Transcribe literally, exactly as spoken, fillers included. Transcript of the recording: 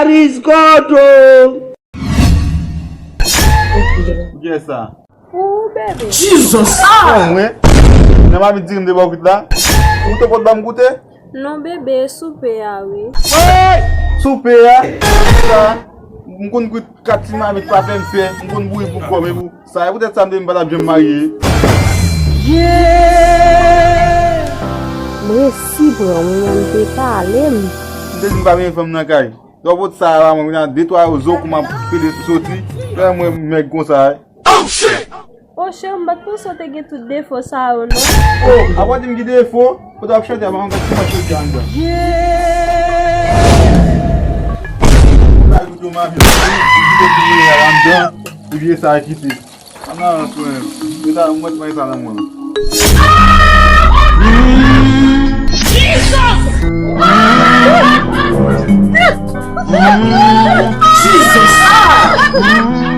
Paris Godo. Kiyès sa? Pou ou, bebe. Jesus! Ah! Mwen? Nan mami di m de bò kwit la? Ou te pot ban m goute? Non, bebe, e soupe a, wi. Woy! Soupe a? Sa, m konn kwit kat ti mamit pa fè m pè. M konn bouyi pou kò m, e pou sa, e poutèt sa m te di m pa t ap janm marye. Yeah! M resi pran wi, an m te pale m. M te di m pa benyen fanm nan kay. Lè w pot sa a, mwen, de twa zo kou m ap pede soti. Lè mwen mèg konsa. Oh, shit! Oh, cheri, m pa t panse w te gen tout defo sa yo, non. Oh, apa w di m ki defo? Kote w ap chante a, pa m gad kòman chante anndan. Yeah! Sa kote w mami, kote w mami anndan, pou vye sa a kite. Ann al, frè. Yo ta mwen mwen sa nan mwen. Jesus! Jesus!